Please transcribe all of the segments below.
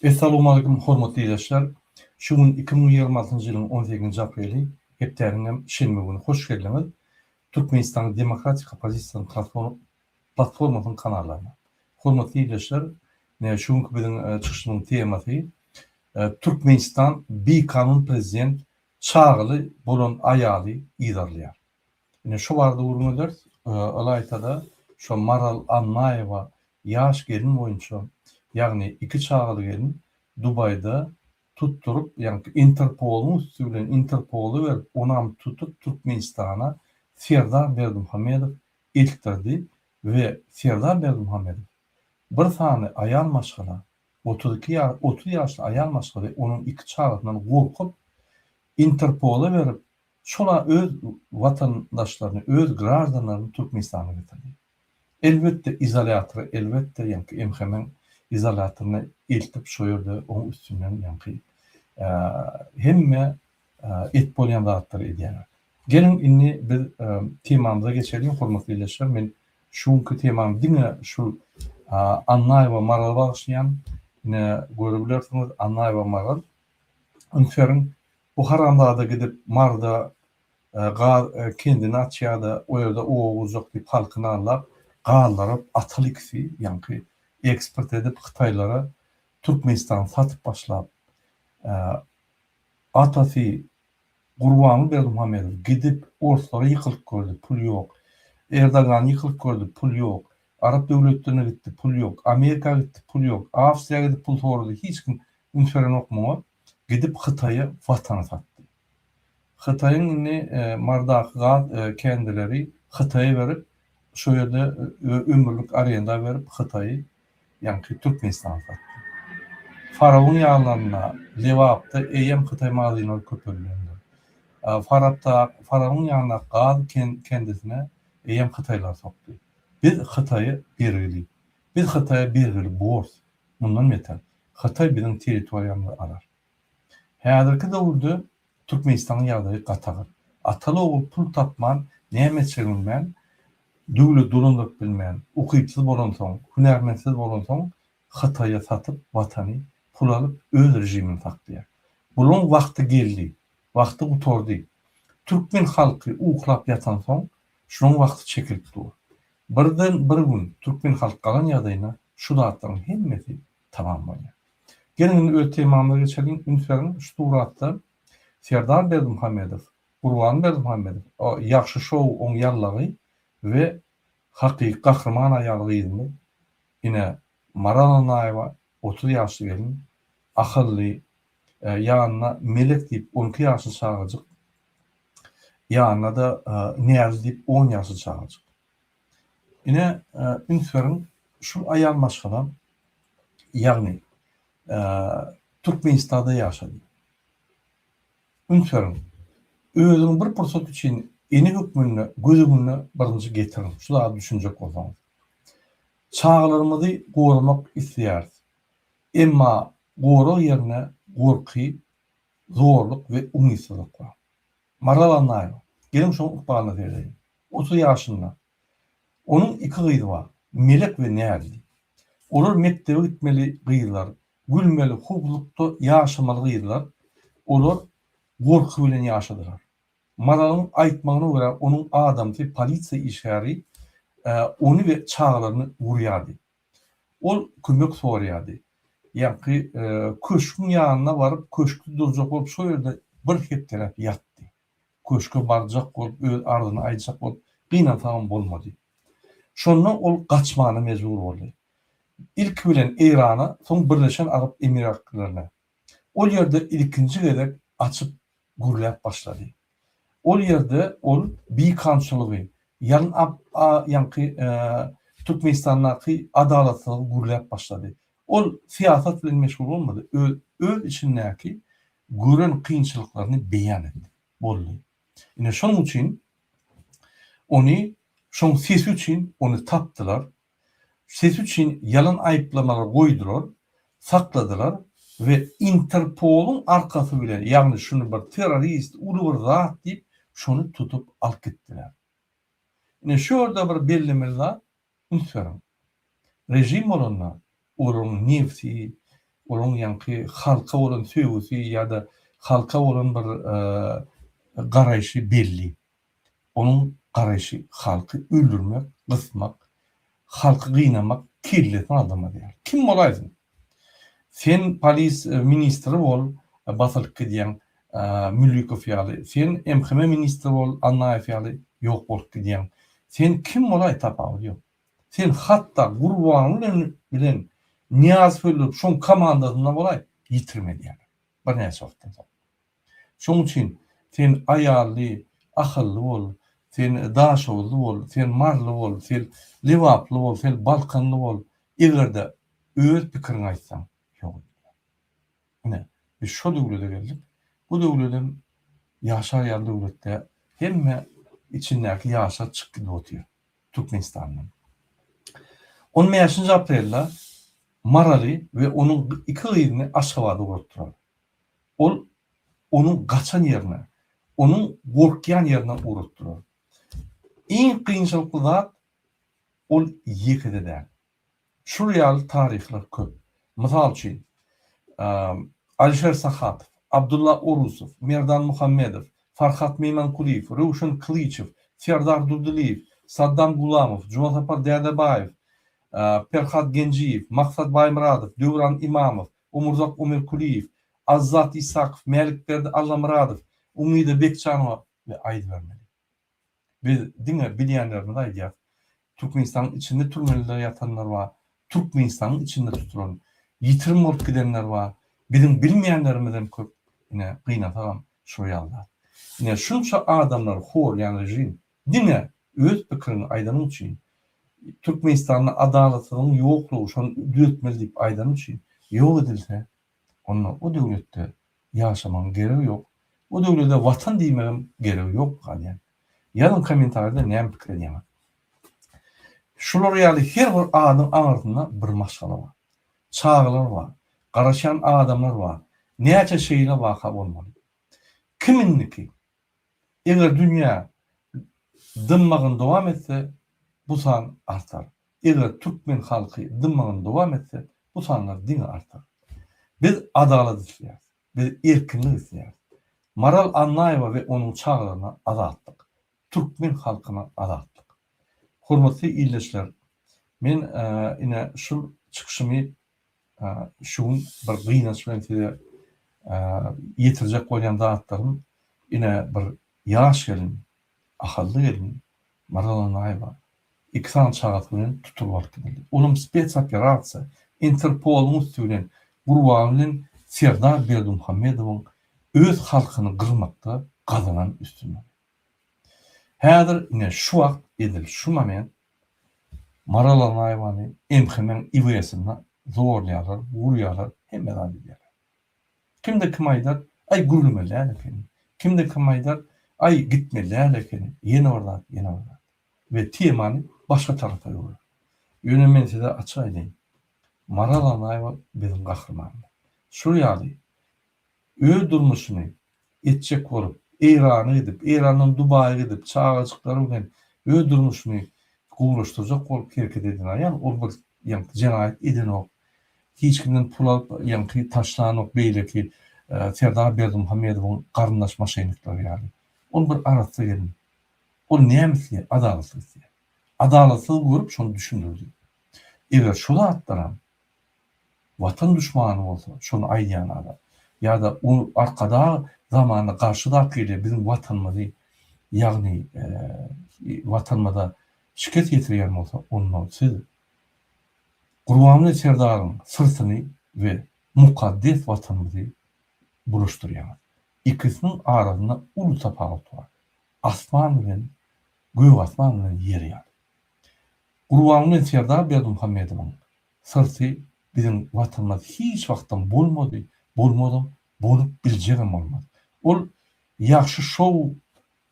Essalowmalikim hormatly ildeşler! Şu gün 2026-njy ýylyň on sekizinji apreli, hepdäniňem şenbe güni. Hoş geldiňiz Türkmenistanyň Demokratik oppozisiýasynyň platformasynyň kanallaryna. Hormatly ildeşler, şu günki biziň çykyşymyzyň temasy Türkmenistan bikanun prezident çagaly bolan aýaly yzarlaýar. Ine şu barada gürrüň ederis. Ylaýta-da şo Maral Annaýewa ýaş gelin boýunça, ýagny iki çagaly gelin Dubaýda tutduryp, ýagny Interpoluň üsti bilen Interpola berip, onam tutup Türkmenistana Serdar Berdimuhamedow eltdirdi we Serdar Berdimuhamedow bir sany aýal maşgala, 32 ýa 30 ýaşly aýal maşgala onuň iki çagasyndan gorkup Interpola berip, Şola öz watandaşlaryny, öz graždanlaryny Türkmenistana getirdi. Elbetde izolýatora, elbetde ýaňky MHM-iň izolýatoryna eltip şo ýerde oň üstünden ýaňky hemme et bolýan zatlary edýärler. Geliň indi biz temamyza geçeliň hormatly ildeşler. Men şu günki temamy diňe şu Annaýewa Marala bagyşlaýan. Ine görebilersiňiz Annaýewa Maral. Üns beriň Bu haramzada gidip Maryda gaz kendini açýada o ýerde oba gurjak diýip halkyny aldap gazlara ataly ikisi ýaňky eksport edip hytaýlara Türkmenistany satyp başlap atasy Gurbanguly Berdimuhamedow gidip orslara ýykylyp gördi pul ýok Erdogana ýykylyp gördi pul ýok Arap döwletlerine gitdi pul ýok Amerika gitdi pul ýok Awstriýa gidip pul sorady hiç kim üns berenok muňa gidip Hytaýa watany satdy. Hytaýyň indi Marydaky gaz kendileri Hytaýa berip, şo ýerde ömürlik arenda berip Hytaýy ýaňky Türkmenistana satdy. Farabyň ýanlarynda, Lebapda eýýäm Hytaý magazynlary köpeldilendir. Farapda, Farabyň ýanyndaky gaz kendisine eýýäm hytaýlar sokdy. Biz Hytaýa bergili. Biz Hytaýa bergili bors. Mundan beter, Hytaý biziň territoriýamyzy alar. Häzirki döwürde Türkmenistanyň ýagdaýy gaty agyr. Ataly-ogul pul tapman, näme etjegini bilmän, döwlet dolandyryp bilmän, ukypsyz bolansoň, hünärmentsiz bolansoň Hytaýa satyp watany, pul alyp öz režimini saklaýar. Bulaň wagty geldi, wagty gutardy. Türkmen halky uklap ýatansoň şulaň wagty çekilip dur. Birden bir gün türkmen halk galan ýagdaýynda şu zatlaryň hemmesi tamam bolýar. Geliň indi öz temamyza geçeliň, üns beriň şu suratda Serdar Berdimuhamedow, Gurban Berdimuhamedow, Ýagşy şow oň ýallagy we hakyky gahryman aýal gyzymyz ine Maral Annaýewa 30 ýaşly gelin, ahally, ýanynda Melek diýip 12 ýaşly çagajyk, ýanynda-da Näzli diýip on ýaşly çagajyk. Ine, üns beriň, şul aýal maşgala, ýagny Türkmenistanda ýaşady. Üns beriň, özüňi bir pursat üçin ene hökmünde göz öňüne birinji getiriň, şu zada düşünjek bolsaňyz. Çagalarymyzy goramak isleýäris. Emma gorag ýerine gorky, zorluk we umytsyzlyk bar. Maral Annaýewa, geliň şoň ykbalyna seredeliň. 30 ýaşynda. Onuň iki gyzy bar, Melek we Näzli. Olar mekdebe gitmeli gyzlar, gülmeli, howplukda ýaşamaly gyzlar. Olar gorky bilen ýaşadylar. Maralyň aýtmagyna görä, onuň adamsy polisiýa işgäri ony we çagalaryny urýardy. Ol kömek soraýardy. Ýaňky köşgüň ýanyna baryp, köşkde durjak bolup, şo ýerde bir hepdeläp ýatdy. Köşge barjak bolup, öz arzyny aýtjak bolup, gynansagam bolmady. Şonda ol gaçmana mejbur boldy. Ilki bilen Eýrana, soň Birleşen Arap Emirliklerine. Ol ýerde ilkinji gezek açyp gürläp başlady. Ol ýerde ol bikanunçylygy, ýalyn ýaňky Türkmenistandaky adalatsyzlygy gürläp başlady. Ol syýasat bilen meşgul bolmady, öz öz içindäki gören kynçylyklaryny beýan etdi. Boldy. Ine şonuň üçin ony şoň sesi üçin ony tapdylar. Sesi üçin ýalan aýyplamalar goýdular, sakladylar we Interpoluň arkasy bilen, ýagny şuny bir terrorist, uly bir zat diýip, şony tutup alyp gitdiler. Ine şu ýerde bir bellemeli zat, üns beriň. Režim bolanda olaryň nebsi, Olaň ýaňky halka bolan söýgüsi ýa-da halka bolan bir garaýşy belli. Onuň garaýşy halky öldürmek, gysmak, halky gynamak kellesini aldamaz ýaly. Kim bolaýsyn? Sen polis ministri bol, basylyp gidýäň Müllükow ýaly. Sen MHM ministri bol, Annaýew ýaly ýok bolup gidýäň. Sen kim bolaý tapawudy ýok. Sen hatda Gurbanguly bilen Nyýazow öldürip şoň komandasynda bolaý ýitirim edýärler. Birnäçe wagtdan soň. Şoň üçin sen aýally, ahally bol, sen daşoguzly bol, sen maryly bol, sen lebaply bol, sen balkanly bol, eger-de öz pikiriňi aýtsaň, ýok edilýär. Ine, biz şo döwlede geldik. Bu döwledem ýaşar ýaly döwlet däl. Hemme içindäki ýaşlar çykyp gidip otyr Türkmenistandan. On bäşinji aprelde Maraly we onuň iki gyzyny Aşgabada ugratdylar. Ol onuň gaçan ýerine, onuň gorkýan ýerine ugratdylar. Iň kynçylykly zat, ol ýeke-de däl. Şul ýaly taryhlar köp. Mysal üçin, Alişer Sahatow, Abdulla Orusow, Merdan Muhammedow, Farhat Meýmankulyýew, Röwşen Kylyçow, Serdar Durdylyýew, Saddam Gulamow, Jumasapar Dädebaýew, Perhat Genjiýew, Maksat Baýmyradow, Döwran Imamow, Umurzak Omerkulyýew, Azzat Isakow, Mälikberdi Allamyradow, Umyda Bekjanowa we aýdybermeli. Biz diňe bilýänlerimizi aýdýas. Türkmenistanyň içinde türmelerde ýatanlar bar, Türkmenistanyň içinde tutulan, ýitirim bolup gidenler bar. Biziň bilmeýänlerimizem köp. Ine, gynansagam şo ýaly zat. Ine, şunça adamlary horlaýan režim diňe öz pikiriňi aýdanyň üçin, Türkmenistanda adalatsyzlygyň ýoklugy şony düzetmeli diýip aýdanyň üçin ýok edilse, onda o döwletde ýaşamagyň geregi ýok. O döwlede watan diýmegem geregi ýok galýan. Ýazyň kommentariýada näme pikir edýäňiz. Şular ýaly her bir adyň aňyrsynda bir maşgala bar. Çagalar bar. Garaşýan adamlar bar. Näçe şeýle waka bolmaly. Kim indiki? Eger dünýä dymmagyny dowam etse, bu san artar. Eger türkmen halky dymmagyny dowam etse, bu sanlar diňe artar. Biz adalat isleýäris. Biz erkinlik isleýäris. Maral Annaýewa we onuň çagalaryna azatlyk. Türkmen halkyna azatlyk. Hormatly ildeşler, men ine şul çykyşymy şu gün bir gynanç bilen size ýetirjek bolýan zatlarym ine bir ýaş gelin, ahally gelin Maral Annaýewa iki sany çagasy bilen tutulyp alyp gidildi. Olam spes operasiýa, Interpoluň üsti bilen Gurban bilen Serdar Berdimuhamedowyň öz halkyny gyrmakda gazanan üstünligi. Häzir ine şu wagt edil şu moment Maral Annaýewany MHM-iň IWS-inde zorlaýarlar, urýarlar, hemme zat edýärler. Kimde kim aýdar, aý gürlemeli däl ekeni. Kimde kim aýdar, aý gitmeli däl ekeni. Ýene bir zat, ýene bir zat. We temany başga tarapa öwrer. Ýöne men size açyk aýdaýyn. Maral Annaýewa biziň gahrymanymyz. Şul ýaly öz durmuşyny etjek bolup, Eýrana gidip, Eýrandan Dubaýa gidip, çagajyklary bilen öz durmuşyny gowulaşdyrjak bolup hereket eden aýal, ol bir ýaňky jenaýat edenok, hiç kimden pul alyp ýaňky taşlanok beýleki Serdar Berdimuhamedowyň garyndaş moşennikleri ýaly. Ol bir arassa gelin. Ol näme isleýär? Adalatlyk isleýär. Adalatsyzlygy görüp şony düşündirdi. Eger şu zatlaram Watan duşmany bolsa şony aýdýan adam. Ýa-da o Arkadag zamanyna garşy zat gelýär biziň watanymyzy ýagny watanymyza şikes ýetirýän bolsa onda siz Gurbanguly Serdaryň syrtyny we mukaddes watanymyzy bulaşdyrýaňyz. Ikisiniň arasynda uly tapawut bar. Asman bilen gök asman bilen ýer ýaly. Gurbanguly Serdar Berdimuhamedowyň syrty biziň Watanymyz hiç wagtam bolmady, bolmazam, bolup biljegem bolmaz. Ol ýagşy şou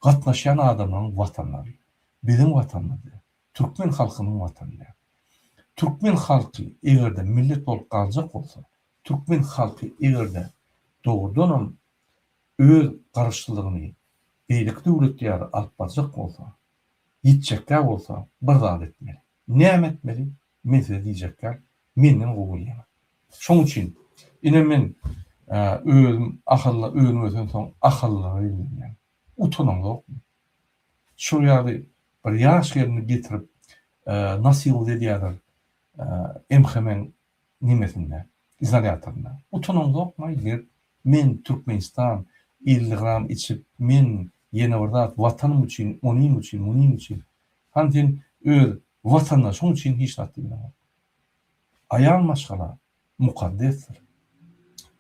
gatnaşýan adamlaryň Watanlary. Biziň Watanymyz däl. Türkmen halkynyň Watany däl. Türkmen halky egerde millet bolup galjak bolsa, türkmen halky egerde dogrudanam öz garaşsyzlygyny beýleki döwletli ýaly alyp barjak bolsa, ýitjekkä bolsa bir zat etmeli. Näme etmeli? Men size diýjekkäm, menden gowy bilýäňiz. Şoň üçin. Ine men özüm Ahalla önüp ösensoň Ahallylara ýüzlenýän. Utanaňzokmy? Şol ýaly bir ýaş gelni getirip nasiwat edýärler MHM-iň nemesinde, izolýatorynda. Utanaňzokmy gelip men Türkmenistan 50 gram içip men ýene bir zat watanym üçin onim üçin munim üçin. Hany sen öz watandaşyň üçin hiç zat diýmeňok. Aýal maşgala mukaddesdir.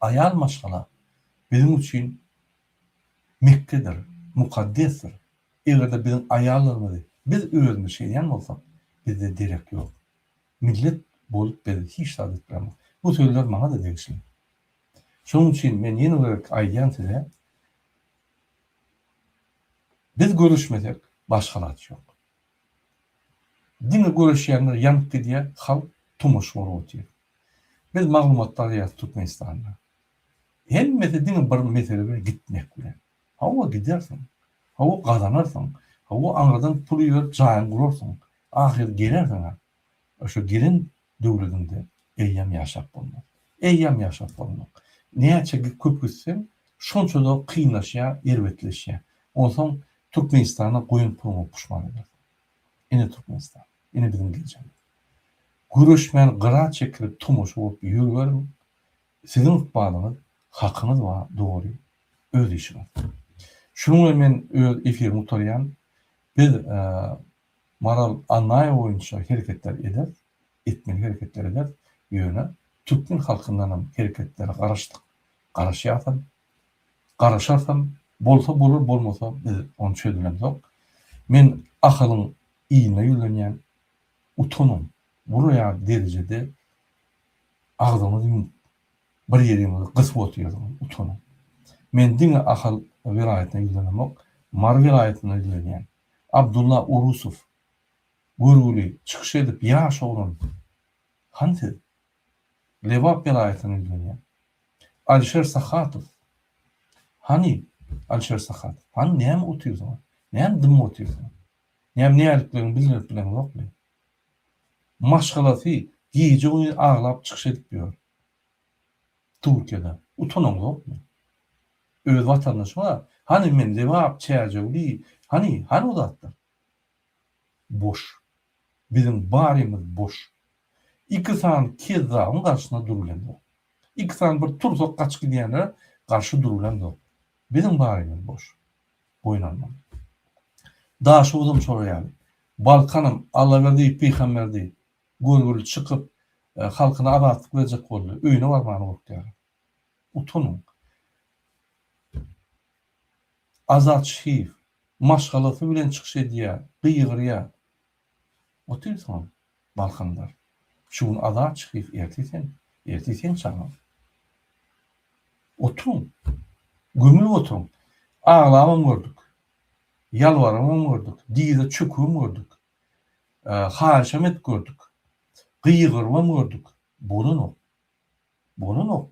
Aýal maşgala biziň üçin Mekgedir, mukaddesdir. Eger-de biziň aýallarymyzy biz özümiz şeýdýän bolsak, bizde derek ýok. Millet bolup biz hiç zat edip bilemok. Bu sözler maňa-da degişli. Şonuň üçin men ýene bir gezek aýdýan size, biz göreşmesek başga alaç ýok. Diňe göreşýänler ýanyp gidýär, halk tomaşa bolup otyr. Biz maglumatlar alýarys Türkmenistanda. Hemmesi diňe bir mesele bilen gitmek bilen. Hawa gidersiň. Hawa gazanarsyň. Hawa aňyrdan pul iberip jaýyňy gurarsyň. Ahyry gelersiň-ä. Şo gelen döwlediňde eýýäm ýaşap bolmaz. Eýýäm ýaşap bolmaz. Näçe köp gitseň, şonça-da kynlaşýar, erbetleşýär. Onsoň Türkmenistana goýan puluňa puşman edersiň. Ine Türkmenistan. Ine biziň geljegimiz. Göreşmän gyra çekilip tomaşa bolup ýörüberiň. Siziň ykbalyňyz, hakyňyz bar dogry öz işiňiz. Şunuň bilen men öz efirimi gutarýan. Biz Maral Annaýewa boýunça hereketler ederis, etmeli hereketler ederis. Ýöne türkmen halkyndanam hereketlere garaşdyk, garaşýasam, garaşarsam, bolsa bolar, bolmasa biz ony çözülemzok. Men Ahalyň iline ýüzlenýän, utanyň, bulaýar derejede Agzyňyzy ýumup, bir ýeriňizi gysyp otyrsyňyz, utanyň. Men diňe Ahal welaýatyna ýüzlenemok, Mary welaýatyna ýüzlenýän. Abdulla Orusow, görgüli, çykyş edip ýaş oglan, hany siz? Lebap welaýatyna ýüzlenýän. Alişer Sahatow, hany Alişer Sahatow, hany näme otyrsyňyz, näme dymyp otyrsyňyz? Näme näliklerini bildirip bileňzokmy? Maşgalasy gije-gündiz aglap çykyş edip ýör. Türkiýede. Utanaňzokmy? Öz watandaşyňa hany men Lebap, Çärjewli, hany, hany o zatlar? Boş. Biziň barymyz boş. Iki sany kezzabyň garşysyna durubilemzok. Iki sany bir tursak gaçyp gidýänlere garşy durubilemzok. Biziň barymyz boş. Boýun almaly. Daşoguzam şolar ýaly. Balkanam Allaberdi Pygamberdi görgüli çykyp halkyna azatlyk berjek boldy. Öýüne barmana gorkýarlar. Utanyň. Azat Şihiýew maşgalasy bilen çykyş edýär, gygyrýar. Otyrsyňam Balkanlar. Şu gün Azat Şihiýew ertir sen, ertir seň çagaň. Oturyň. Gömülip oturyň. Aglabam gördük. Ýalbarabam gördük. Dyza çökübem gördük. Haýyşam edip gördük. Gygyrybam gördük. Bolanok. Bolanok.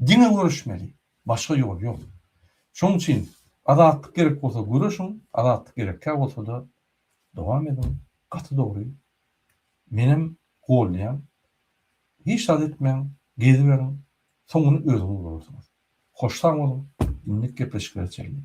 Diňe göreşmeli. Başga ýol ýok. Şonuň üçin azatlyk gerek bolsa göreşiň, azatlyk gerekkä bolsa-da dowam ediň. Gaty dogry. Menem goldaýan. Hiç zat etmäň, geziberiň, soňuny özüňiz görersiňiz. Hoş sag boluň, indiki gepleşiklere çenli.